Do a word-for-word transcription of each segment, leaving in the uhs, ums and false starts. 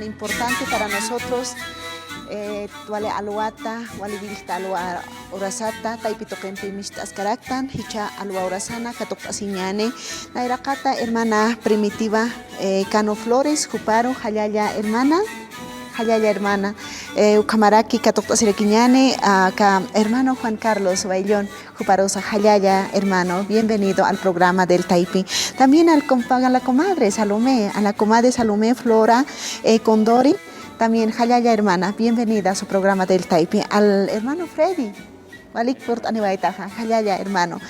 Importante para nosotros, eh, wali alwata, wali willta alwa urasata, taypi tuqimpi micht'askaraktan, jichha alwa urasana katuqt'asiñäni. Nayraqata hermana Primitiva, eh, Cano Flores, juparu, jallalla hermana, jallalla hermana. Eh, ukhamaraki katuqt'asirakiñäni, aka hermano Juan Carlos Bayllón. Juparusa jallalla, hermano, bienvenido al programa del Taypi. También al compa-, a la comadre Salomé, a la comadre Salomé Flora, eh, Condori, también jallalla, hermana, bienvenida a su programa del Taypi. Al hermano Freddy, walik purt'aniwaytaxa, jallalla, hermano.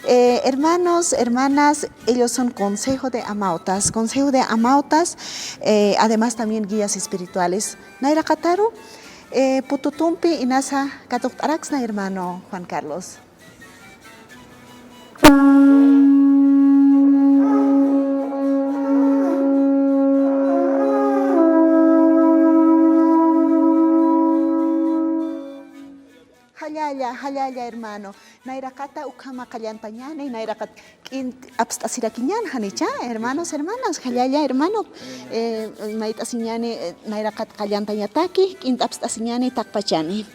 Eh, hermanos, hermanas, ellos son Consejo de Amautas. Consejo de Amautas, eh, además también guías espirituales. Nayraqataru, eh, Pututumpi inasa katuqt'araksna, hermano Juan Carlos. Jallalla, jallalla, hermano. Nayraqata ukhama qallantañäni, nayraqat k'int apst'asirakiñän, janicha, hermanos, hermanas, jallalla, hermano. Eh, mayt'asiñäni, eh, nayraqat qallantañataki, k'int apst'asiñäni taqpachani.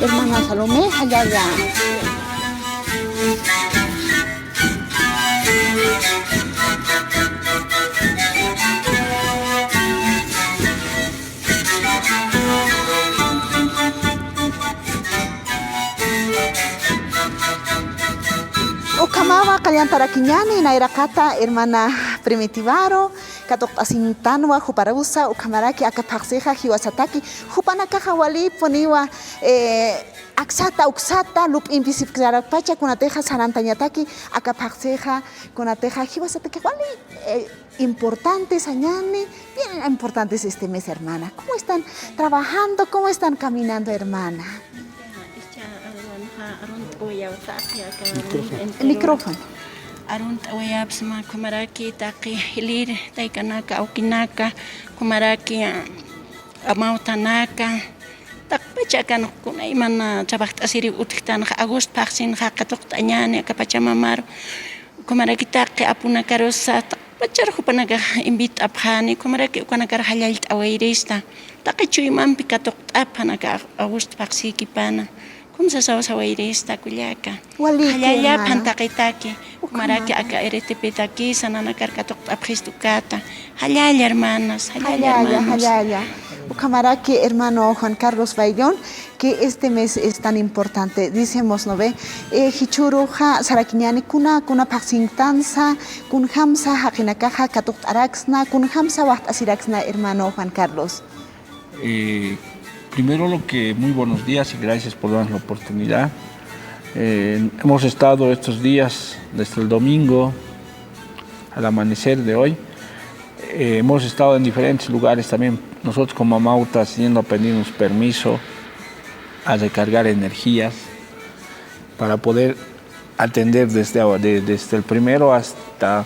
Hermana Salomé, jallalla. Ukhamawa qallantarakiñäni, nayraqata hermana Primitivaru, katuqt'asiñtanwa juparusa, ukhamaraki aka phaxsixa jiwasataki, jupanakaxa walipuniwa, eh, aksata, uksata, lup'impi sipksarakpacha, kunatixa sarantañataki, aka phaxsixa, kunatixa jiwasataki wali, eh, importante sañäni, bien importantes este mes, hermana. ¿Cómo están trabajando? ¿Cómo están caminando, hermana? Icha, icha, arunxa, arunt'awayapxi aka. Micrófono. Arunt'awayapxsma, ukhamaraki taqi jilïr taykanaka, awkinaka, ukhamaraki, ah, amawtanaka, taqpacha akan kuna iman trabajt'asiriw utjtanxa, agost phaxsinxa katuqt'añäni aka pachamamaru. Ukhamaraki taqi apunakarusa, taqpachar jupanakax invit'apxani, ukhamaraki ukanakar jallallt'awayrista. Taqi chuymampi katuqt'apxan aka agost phaxsïkipana. Ukham sasaw sawayrista, kullaka. Waliki, jallalla, hermana. Phan taqitaki. Ukhamaraki aka R T P taki, sananakar katuqt'apxista ukata. Jallalla, hermanas, jallalla, jallalla, hermanos. Jallalla. Ukhamaraki, hermano Juan Carlos Bayllón, que este mes es tan importante. Decimos, ¿no ve? Eh, jichhüruxa sarakiñäni kuna, kuna phaxsintansa, kunjamsa jaqinakaxa katuqt'araksna, kunjamsa waxt'asiraksna, hermano Juan Carlos. Eh, primero lo que, muy buenos días y gracias por darnos la oportunidad. Eh, hemos estado estos días, desde el domingo al amanecer de hoy, eh, hemos estado en diferentes lugares también. Nosotros como amautas yendo a pedirnos permiso a recargar energías para poder atender desde ahora, de-, desde el primero hasta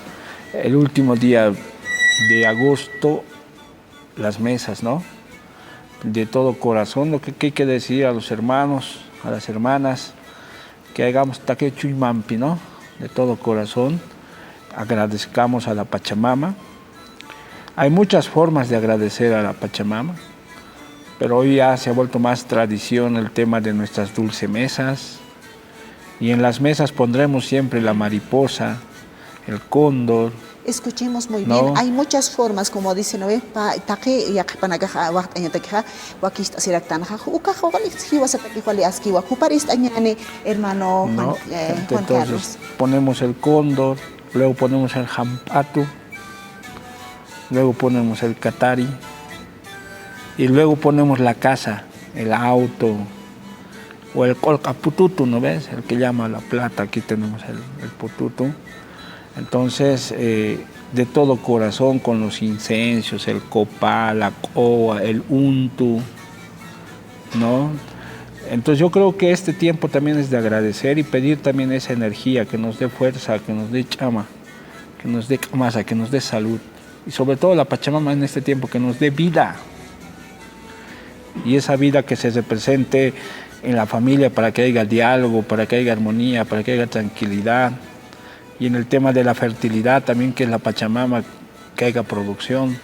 el último día de agosto, las mesas, ¿no? De todo corazón, lo que, que hay que decir a los hermanos, a las hermanas, que hagamos taqi chuymampi, ¿no? De todo corazón, agradezcamos a la Pachamama. Hay muchas formas de agradecer a la Pachamama, pero hoy ya se ha vuelto más tradición el tema de nuestras dulce mesas, y en las mesas pondremos siempre la mariposa, el cóndor. Escuchemos muy bien. No. Hay muchas formas, como dice, ¿no ve? Pa-, taqi yaqhipanakax, ah, waxt'añatakixa, wakicht'asiraktanxa. Ukax wali jiwasataki wali askiwa. Jupar ist'añäni, hermano Juan, no, eh, Juan Carlos. Entonces, ponemos el cóndor, luego ponemos el jamp'atu, luego ponemos el katari, y luego ponemos la casa, el auto, o el q'olq'a pututu, ¿no ves? El que llama la plata, aquí tenemos el, el pututu. Entonces, eh, de todo corazón, con los inciensos, el copal, la q'owa, el untu, ¿no? Entonces, yo creo que este tiempo también es de agradecer y pedir también esa energía que nos dé fuerza, que nos dé ch'ama, que nos dé k'amasa, que nos dé salud. Y sobre todo la Pachamama en este tiempo que nos dé vida. Y esa vida que se represente En la familia, para que haya diálogo, para que haya armonía, para que haya tranquilidad. Y en el tema de la fertilidad también, que es la Pachamama, que haya producción,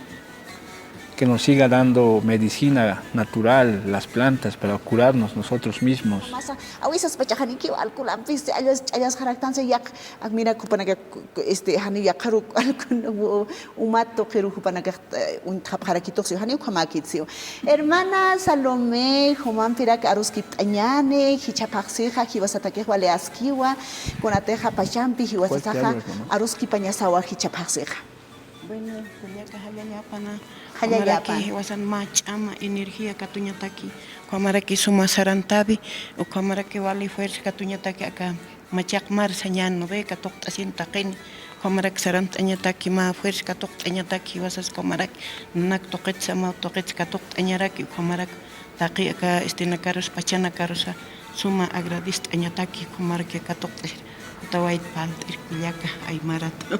que nos siga dando medicina natural, las plantas, para curarnos nosotros mismos. Masa, awisas pachajanikiw alkulampis, ch'allas, ch'allas jaraktanse yaq, ak mira kupanaka, este, jani yaqaru alkun umat tuqiru jupanaka, eh, uñtxapxarakituqsiw, jani ukhamakitsi. Hermana Salomé, jumampirak aruskipt'añäni, jichha phaxsixa, jiwasatakix wali askiwa, kunatixa pachampi jiwasasaxa aruskipañasawa jichha phaxsixa. Bueno, kullaka, jallallapana. Jallallapana. Ukhamaraki jiwasan mä ch'ama energía katuñataki, ukhamaraki suma sarantawi, ukhamaraki wali fuerza katuñataki aka machaq mar sañäni, ¿no ve? Katuqt'asini taqini, ukhamarak sarant'añataki, mä fuerza katuqt'añataki jiwasas, ukhamarak nanak tuqitsa, mä tuqitsa katuqt'añaraki, ukhamarak taqi aka, este, nakarus, pacha nakarusa suma agradect'añataki, ukhamaraki katuqt'asir, jutawayt parlt'ir kullaka aymarat.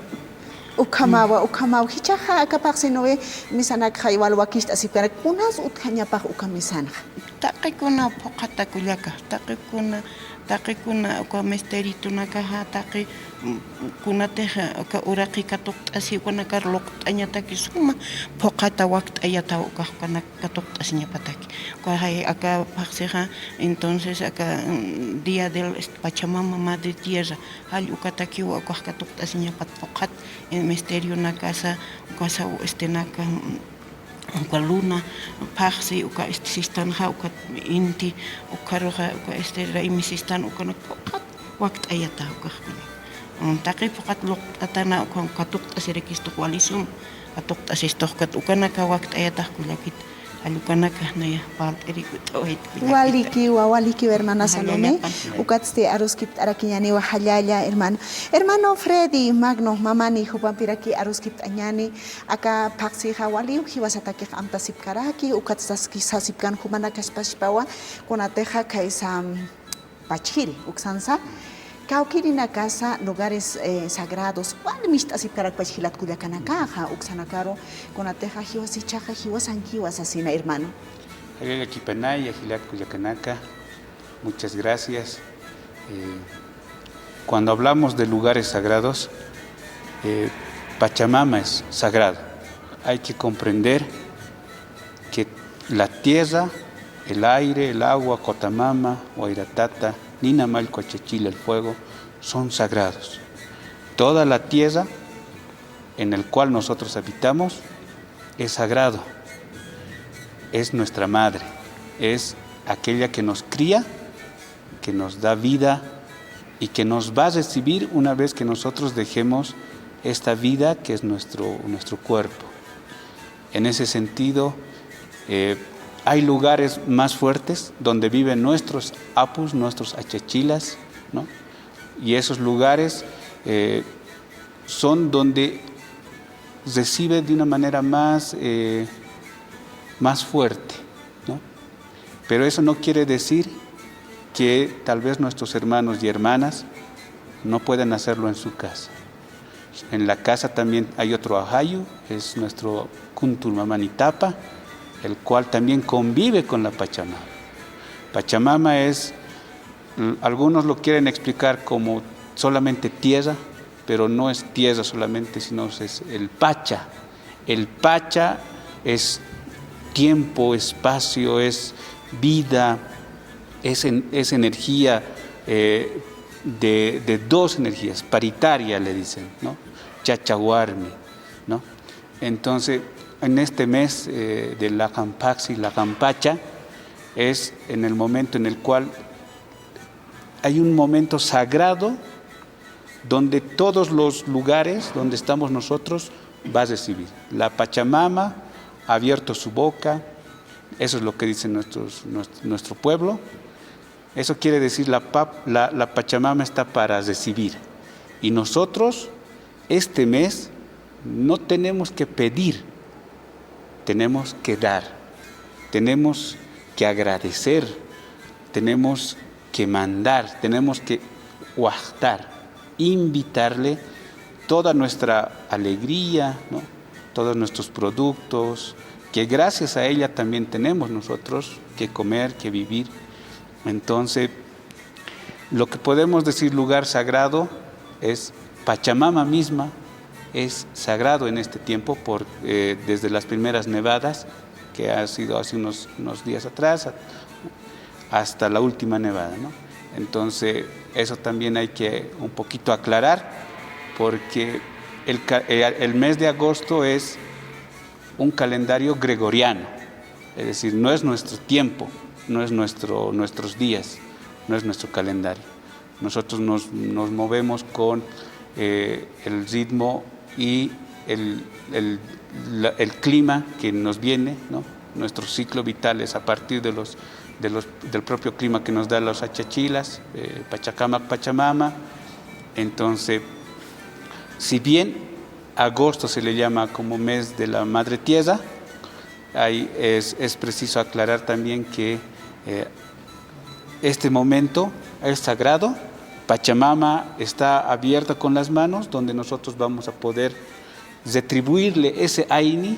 Ukhamawa, ukhamawa. Jichhaxa aka phaxsi, ¿no ve? Misanakxa igual wakicht'asipkarak, kunas utjañapax uka misanxa. Taqikuna phuqhata kullaka, taqikuna, taqikuna uka misteritunakaxa, taqi, mm, kunatix aka uraqi katuqt'asi, ukanakar luqt'añataki suma phuqhata wakt'ayataw ukax ukanak katuqt'asiñapataki. Ukaxay aka phaxsixa, entonces aka, mm, Día del, este, Pachamama, Madre Tierra, jall ukatakiw ukax katuqt'asiñapat phuqhat, eh, misterionakasa, ukasa, este, naka, mm, uka luna phaxsi, uka, este, sistanxa, uka inti, ukharuxa, uka, este, raymi sistan, ukanak phuqhat wakt'ayata ukaxkuna. Mm, taqi phuqhat luqt'atana, uka, uka katuqt'asirakistux wali sum, katuqt'asistux ukat, ukanaka wakt'ayatax kullakit, jall ukanaka naya parlt'iri jutawayt kullakit. Walikiwa, walikiwa, hermana Salomé. Jallallapana. Ukatsti aruskipt'arakiñäniwa, jallalla, hermano. Hermano Freddy Magno, mamani jupampiraki aruskipt'añäni, aka phaxsixa waliw jiwasatakix amtasipkaraki, ukat saski-, sasipkan jumanakaspaspawa, kunatixa khaysa, mm, pachjiri, uksansa, kawkïrinakasa lugares, eh, sagrados, wal micht'asipkarakpach jilat kullakanakaxa, uksanakaru, kunatixa jiwas jichhaxa, jiwasankiwa sasina, hermano. Jallallakipana, jilat kullakanaka, muchas gracias. Eh, cuando hablamos de lugares sagrados, eh, Pachamama es sagrado. Hay que comprender que la tierra, el aire, el agua, Cotamama, Wayra Tata, Nina Mallku Achachila, el fuego, son sagrados. Toda la tierra en el cual nosotros habitamos es sagrado, es nuestra madre, es aquella que nos cría, que nos da vida y que nos va a recibir una vez que nosotros dejemos esta vida que es nuestro, nuestro cuerpo. En ese sentido, eh, hay lugares más fuertes donde viven nuestros apus, nuestros achachilas, ¿no? Y esos lugares, eh, son donde recibe de una manera más, eh, más fuerte, ¿no? Pero eso no quiere decir que tal vez nuestros hermanos y hermanas no puedan hacerlo en su casa. En la casa también hay otro ajayu, es nuestro Kuntur Mamani Tapa, el cual también convive con la Pachamama. Pachamama es, l-, algunos lo quieren explicar como solamente tierra, pero no es tierra solamente, sino es el Pacha. El Pacha es tiempo, espacio, es vida, es en-, es energía, eh, de, de dos energías, paritaria le dicen, ¿no? Chacha Warmi, ¿no? Entonces, en este mes, eh, de Laqan Phaxi, Laqan Pacha, es en el momento en el cual hay un momento sagrado donde todos los lugares donde estamos nosotros va a recibir. La Pachamama ha abierto su boca, eso es lo que dice nuestros, nuestro, nuestro pueblo. Eso quiere decir la pap-, la, la Pachamama está para recibir. Y nosotros, este mes, no tenemos que pedir, tenemos que dar, tenemos que agradecer, tenemos que mandar, tenemos que wajtar, invitarle toda nuestra alegría, ¿no? Todos nuestros productos, que gracias a ella también tenemos nosotros que comer, que vivir. Entonces, lo que podemos decir lugar sagrado es Pachamama misma, es sagrado en este tiempo, por, eh, desde las primeras nevadas, que ha sido hace unos, unos días atrás, a-, hasta la última nevada, ¿no? Entonces, eso también hay que un poquito aclarar, porque el ca-, el, el mes de agosto es un calendario gregoriano, es decir, no es nuestro tiempo, no es nuestro, nuestros días, no es nuestro calendario. Nosotros nos, nos movemos con, eh, el ritmo y el, el, la, el clima que nos viene, ¿no? Nuestro ciclo vital es a partir de los, de los, del propio clima que nos da los achachilas, eh, Pachacamac, Pachamama. Entonces, si bien agosto se le llama como mes de la madre tierra, ahí es, es preciso aclarar también que, eh, este momento es sagrado. Pachamama está abierta con las manos, donde nosotros vamos a poder retribuirle ese aini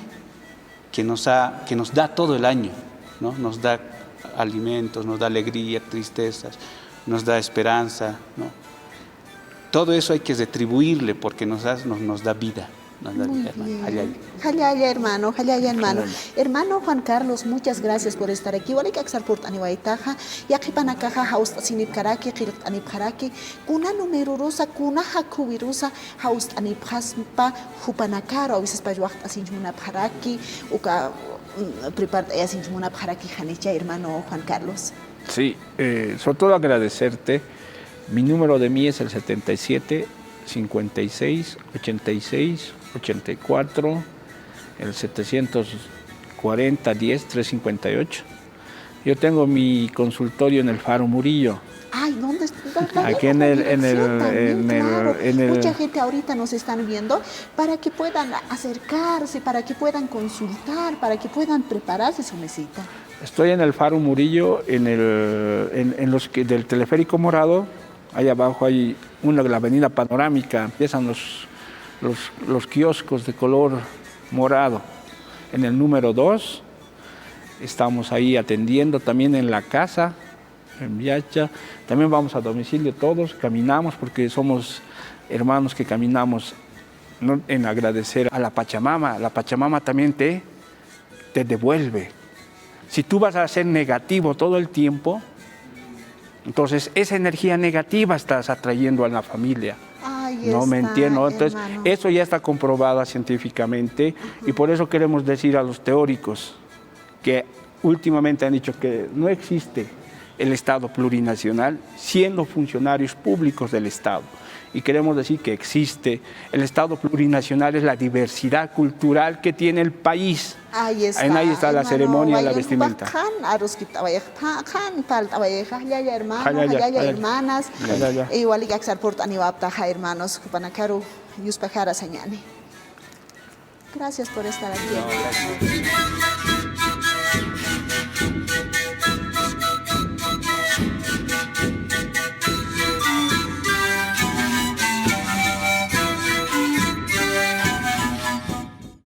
que nos ha, que nos da todo el año, ¿no? Nos da alimentos, nos da alegría, tristezas, nos da esperanza, ¿no? Todo eso hay que retribuirle porque nos da, nos, nos da vida, nos da vida, hermano. Jallalla. Jallalla, hermano, jallalla, hermano. Hermano Juan Carlos, muchas gracias por estar aquí. Walik aksar purt'aniwaytaxa, yaqhipanakaxa jawst'asinipkaraki, qillqt'anipxaraki, kuna numerorusa, kuna jakhuwirusa jawst'anipxaspa jupanakaru, a veces pach waqt'asinch munapxaraki, uka, mm, prepart'ayasinch munapxaraki, janicha, hermano Juan Carlos. Sí, eh, sobre todo agradecerte. Mi número de mí es el setenta y siete, cincuenta y seis, ochenta y seis, ochenta y cuatro, el setecientos cuarenta, diez, tres cincuenta y ocho. Yo tengo mi consultorio en el Faro Murillo. Ay, ¿dónde está? Aquí en el, en el, en el, claro. En el... Mucha gente ahorita nos están viendo para que puedan acercarse, para que puedan consultar, para que puedan prepararse su mesita. Estoy en el Faro Murillo, en el, en, en los que, del Teleférico Morado. Allá abajo hay una, la avenida Panorámica. Empiezan los, los, los kioscos de color morado. En el número dos, estamos ahí atendiendo también en la casa, en Viacha. También vamos a domicilio todos, caminamos porque somos hermanos que caminamos, ¿no? En agradecer a la Pachamama. La Pachamama también te, te devuelve. Si tú vas a ser negativo todo el tiempo, entonces esa energía negativa estás atrayendo a la familia. Ahí está, hermano. ¿No me entiendes? Entonces, eso ya está comprobado científicamente y por eso queremos decir a los teóricos que últimamente han dicho que no existe el Estado plurinacional siendo funcionarios públicos del Estado. Y queremos decir que existe el Estado plurinacional, es la diversidad cultural que tiene el país. Ahí está, ahí está la ceremonia, la vestimenta. Qhan aruskipt'awayxa, qhan parlt'awayxa, jallalla, hermano, jallalla, hermanas. Jallalla. Igual aksar purt'aniwaptaxa, hermanos, jupanakaru yuspaxara sañäni. Gracias por estar aquí. No, gracias.